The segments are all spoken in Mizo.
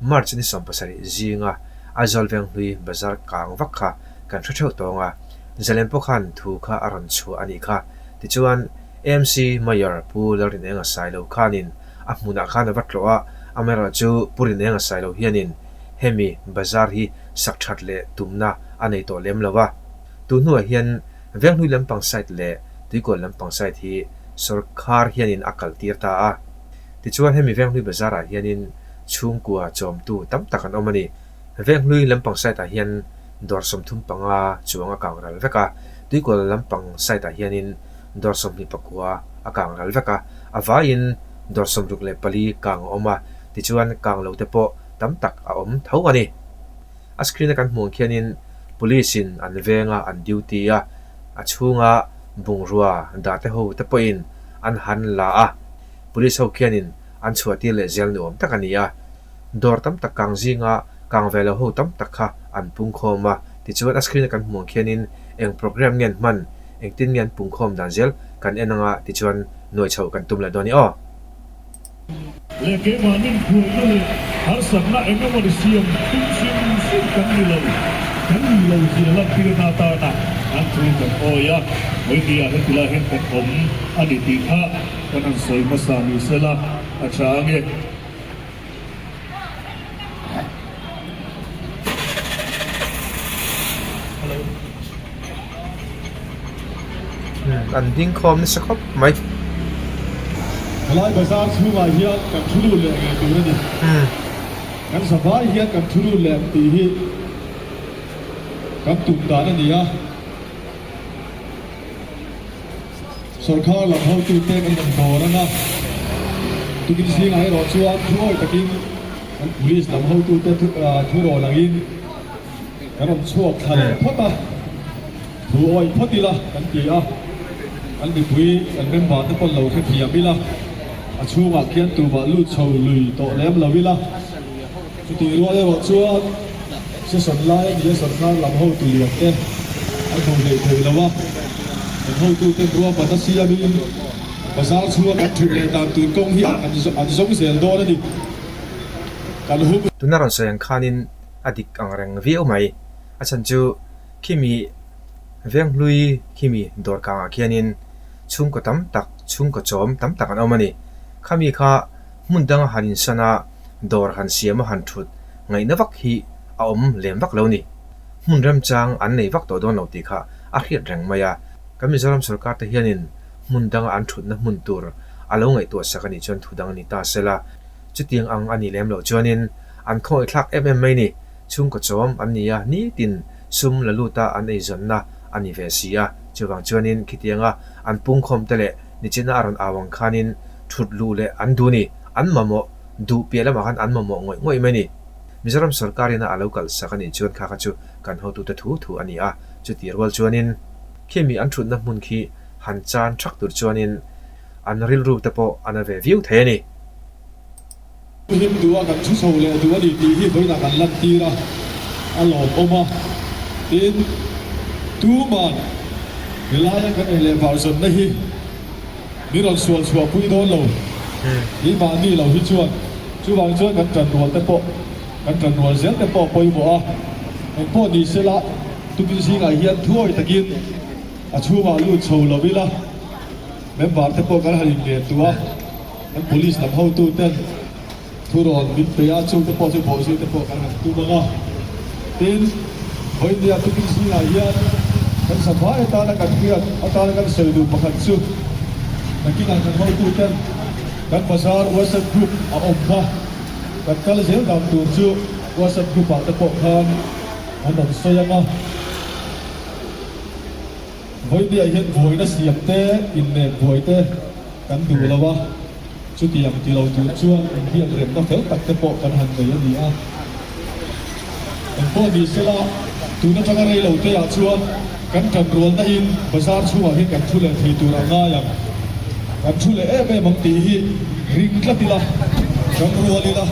March ni 17 zinga Aizawl Venghlui bazar kang vak kha kan hre theuh tawng a, Zalen pawh khan thu kha a rawn chhuah a nih kha. Tichuan, AMC Mayor Pu Lalrinenga Sailo khanin a hmunah khan a va tlawh a, amaherawhchu Pu Rinenga Sailo hianin hemi bazar hi sak that leh tumna a nei tawh lem lo a. Tun hnuah hian Venghlui lampang side leh Tuikual lampang side hi sawrkhar hianin a kalh tir ta a. Tichuan hemi Venghlui bazar ah hianin chhungkua chawmtu tam tak an awm a ni. Venghlui lampang side ah hian dawr 35 chuang a kang ral vek a, Tuikual lampang side ah hianin dawr 29 a kang ral vek a, a vaiin dawr 64 kang a awm a, tichuan kang lo te pawh tam tak a awm tho a ni. A screen a kan hmuh ang khianin police in an veng a, an duty a, a chhunga bungrua dah te ho te pawhin an han la a, police ho khianin an chhuah tir leh zel nuam tak a ni a. Dawr tam tak kang zinga kang ve lo ho tam tak kha an pungkhawm a, tichuan a screen a kan hmuh ang khianin eng program nge an hman, engtin nge an pungkhawm dan zel kan en anga tichuan nuai chhoh kan tum leh dawn i aw. Leh keimahnin buaina leh harsatna eng emaw ni siam tum hrim hrim kan ni lo, kan ni lo zia lantirna atana an thu kan awi a, Vawinia heti lai hian kan awm a ni tih kha kan han sawi hmasa ni sela a tha ange. An ding khawm nasa khawp mai. Helai bazar chhungah hian kan thu lut leh ngei tur a ni. Kan zavai hian kan thu lut leh ang tih hi kan tum dan a ni a. Sawrkhar lam hotute kan rawn dawr ang a, tukin zingah erawh chuan thuawi takin kan police lam hotute thu rawn angin kan rawn chhuak thla leh phawt a, thu awi phawt ila kan ti a, kan mipui kan member te pawn lo hrethiam ila, a chhungah khian tumah lut chho lui tawh lem lo ila, chutih rual erawh chuan session lai a nia sawrkhar lam hotu lian te an hmuh hleih thei lo a, kan hotuten ruahman a siamin bazar chhunga kan thut leh dan tur kawng hi an zawng zel dawn a ni. Kan hum. Tuna rawn sawi ang khanin a dik ang reng viau mai. A chhan chu khimi Venghlui khimi dawr kangah khianin chhungkaw tam tak, chhungkaw chawm tam tak an awm a ni. Khami kha hmun danga han insan a, dawr han siam a han thut ngaihna vak hi a awm lem vak lo ni. Hmun remchang an nei vak tawh dawn lo tih kha a hriat reng mai a. Kan Mizoram sorkar te hianin hmun danga an thutna hmun tur a lo ngaihtuah sak a nih chuan thu dang a ni ta sela. Chutiang ang a nih lem loh chuanin an khawngaihthlak em em mai ni. Chhungkaw chawm an ni a, nitin sum la luta an eizawnna a ni ve si a. Chuvang chuanin khitianga an pungkhawm te leh nichina a rawn au ang khanin thut luh leh an duh ni, an mamawh duh piah lamah khan an mamawh ngawih ngawih mai ni. Mizoram sorkar ina a lo kalhsak a nih chuan kha kha chu kan hotute thu thu a ni a, chuti rual chuanin khimi an thutna hmun khi han chan thak tur chuanin an rilru te pawh a na ve viau thei a ni. Hlim duh a kan thu chho leh duh a ni tih hi vawiinah kan lantir a, a lawmawm a. Tin, tuman helaia kan ei leh var zawnna hi min rawn sual chhuah pui dawn lo, keimahni lo hi chuan. Chuvang chuan kan tanrual te pawh, kan tanrual zel te pawh a pawimawh a. Engpawh ni sela, tukin zingah hian thuawi takin a chhungah lut chho lo ila, Member te pawh kan han inleh duh a, kan police lam hotu ten thurawn min pe a, chung te pawh chu bawhzui te pawh kan han tum ang a. Tin, vawinia tukin zingah hian kan safai atana kan hriat atana kan sawi duh pakhat chu nakinah kan hotu ten kan bazar WhatsApp group a awm kha kan kal zel dan tur chu WhatsApp group ah te pawh khan an rawn sawi ang a. Vawinia hian buaina siam te, innek buai te kan duh lo a, chutiang ti lo tur chuan inbiakremna fel tak te pawh kan han nei a ni a. Engpawh ni sela, tun atanga rei lo te ah chuan kan tanrualna in bazar chhungah hian kan thu leh thei tur a ngai ang. Kan thu leh em em ang tih hi ring tlat ila, kan rual ila,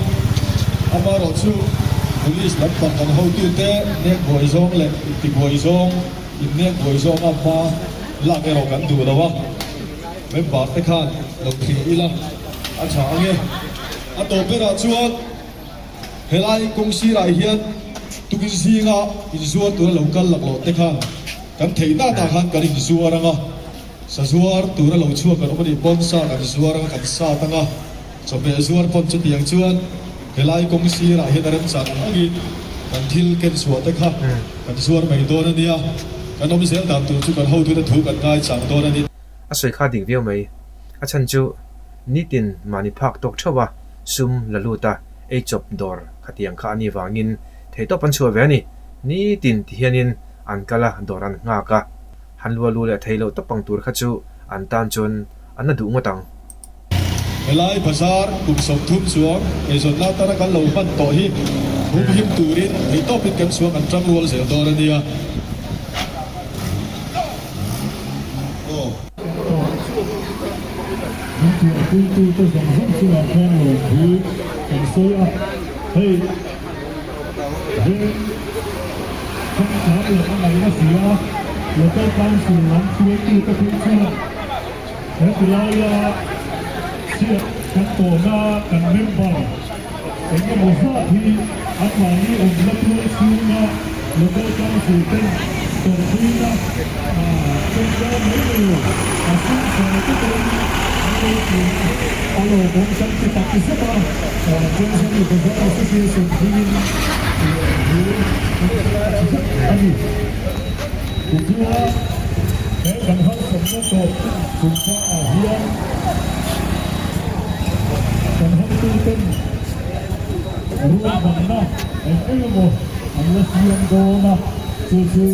amaherawhchu Police lampang kan hotute nek buai zawng leh inti buai zawng, Innek buai zawnga hma lak erawh kan duh lo a, member te khan lo thlir ila a tha ange. A tawp berah chuan Helai kawng sirah hian tukin zinga inzuar tura lo kal laklawh te khan kan theih natah khan kan inzuar ang a, sa zuar tura lo chhuak kan awm a nih pawn sa kan zuar ang a, kan sat ang a, chawhmeh zuar pawn chutiang chuan helai kawng sirah hian a remchang ang angin kan thil ken chhuah te kha kan zuar mai dawn a nia, kan awm zel dan tur chu kan hotute thu kan ngaichang dawn a ni. A sawi kha dik viau mai. A chhan chu nitin mahni phak tawk theuh a, sum la lut a, ei chawp dawr khatiang kha a nih vangin theihtawp an chhuah ve a ni. Nitin ti hianin an kal a, dawr an nghak a, han lua lu leh thei loh tawp ang tur kha chu an tan chuan an la duh ngawt ang. Helai bazar kum 30 chuang eizawnna atana kan lo hman tawh hi humhim turin theihtawpin kan chhuak an tang rual zel dawn a nia. Min tuahpuitute zawng zawng chungah khan lawm hi kan sawi a, hei veng changkang lam a ngaihna si a, Local Council lam hruaitute phei chuan he tilaia chhiat kan tawhna kan member eng emaw zat hi anmahni awmna tual chhunga Local Council ten tawrhpuina tawngkau mai mai lo a sum fai takin an lo tih a lawmawm kan ti tak zet a, Treasury Bazar Association hmingin lawmhu kan sawi tak zet a ni. Tichuan he kan harsatna tawp chungchangah hian kan hotuten ruahmanna eng eng emaw an la siam dawn a, chu chu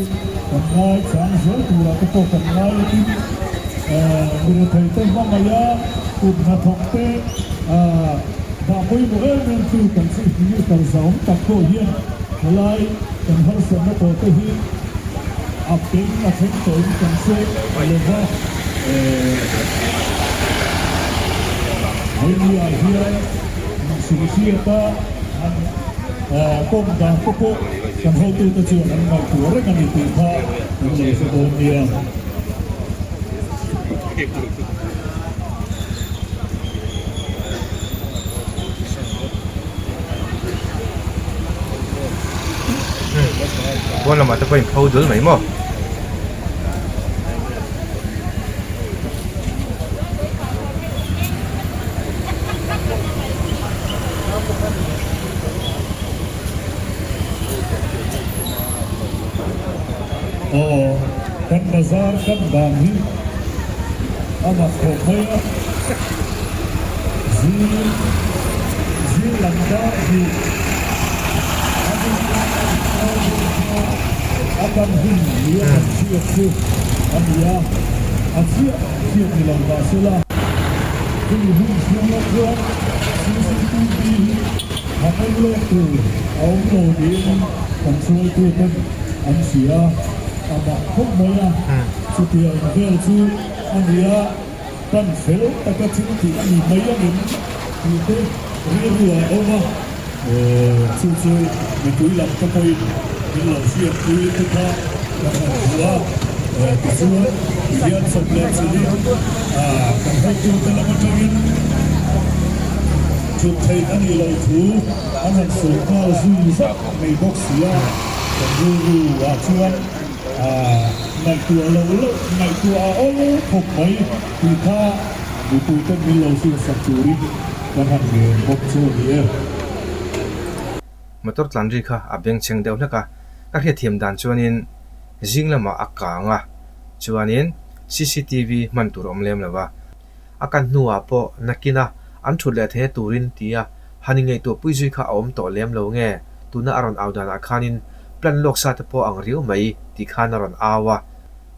kan ngai chang zel turah te pawh kan ngai a tin, mi rethei te hmangaih a, kut hnathawk te dah pawimawh em em chu kan Chief Minister zahawm tak pawh hian helai kan harsatna tawh te hi a beng a thleng tawhin kan hre lova, Vawinia hian inhrilhriat a han kawng dan te pawh kan hotute chuan an ngaihtuah reng a ni tih kha kan lo hre dawn nia. Pawn lamah te pawh in pho dul mai maw? Aw, kan bazar kan dan hi a mak khawp mai a, zir zir lam dar hi a dik a kan hun ni a kan hriat chu a ni a, a chiah hriat ni lo mah se la. Chumi hun chhunga chuan cctv hi a hman lawk tur a awm lo niin kan hruaituten an hria a mak khawp mai a, chutiang vel chu a ni a, pan fel taka thil tih a ni mai angem tih te rilru ah a awm a, chu chu mipui lam te pawhin min lo hriatpui te kha ka han hmu a, tichuan tihian sawm leh chilhin kan hotute lam atangin thut theih a nih loh thu an han sawi nghal zui zat mai bawk si a, kan rilru ah chuan ngaihtuah loh loh ngaihtuah a awl khawp mai tih kha mipuiten min lo hriatsak turin kan han ngen bawk chu a ni e. Motor tlan ri kha a bengchheng deuh hlek a, ka hriatthiam dan chuanin zing lamah a kang a, chuanin cctv hman tur a awm lem lo a, a kan hnuah pawh nakina an thut leh theihna turin tia han ingaihtuah pui zui kha a awm tawh lem lo nge, tuna a rawn au danah khanin plan lawk sa te pawh ang riau mai tih khan a rawn au a,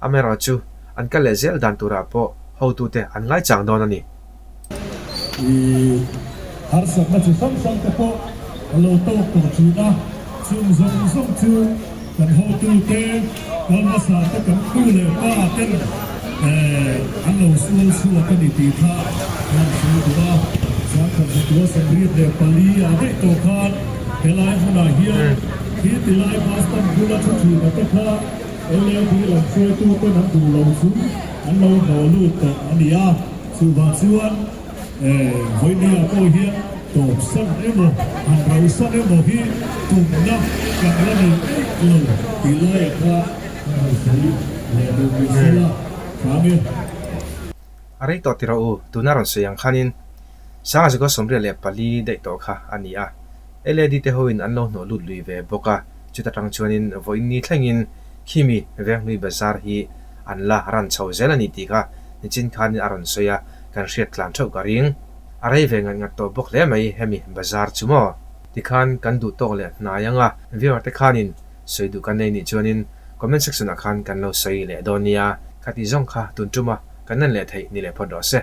amaherawhchu an kal leh zel dan turah pawh hotute an ngaichang dawn a ni. I harsatna chi hrang hrang te pawh a lo tawk tawh thin a, chung zawng zawng chu kan hotute, kal hmasa te, kan nu leh pa ten an lo sual chhuak a ni tih kha an sawi duh a. Zangkhat zatua 74 ah daih tawh khan helai hmunah hian khi tilai bus stand bula thu thin a te kha LAD lam hruaitu ten an duh lo chung an lo hnawh lut tawh a ni a. Chuvang chuan Vawinia pawh hian. Tawpsan emaw, han rauhsan emaw hi tumna kan la nei eih lo tih laiah kha kan han sawi leh duh ni se la hram e. A rei tawh tiraw u, tuna rawn sawi ang khanin Sangazikaw 84 daih tawh kha a ni a. LAD te hoin an lo hnawh lut lui ve bawk a, chuta tang chuanin vawiin ni thlengin khimi Venghlui Bazar hi an la ran chho zel a ni tih kha nichin khanin a rawn sawi a, kan hriat tlan theuh ka ring. A rei ve ngat ngat tawh bawk hle mai hemi bazar chu maw? Tikhan kan duh tawk leh hnai anga viewer te khanin sawi duh kan nei nih chuanin comment section ah khan kan lo sawi leh dawn nia. Khatih zawng kha tun tuma kan en leh theih ni leh phawt rawh se.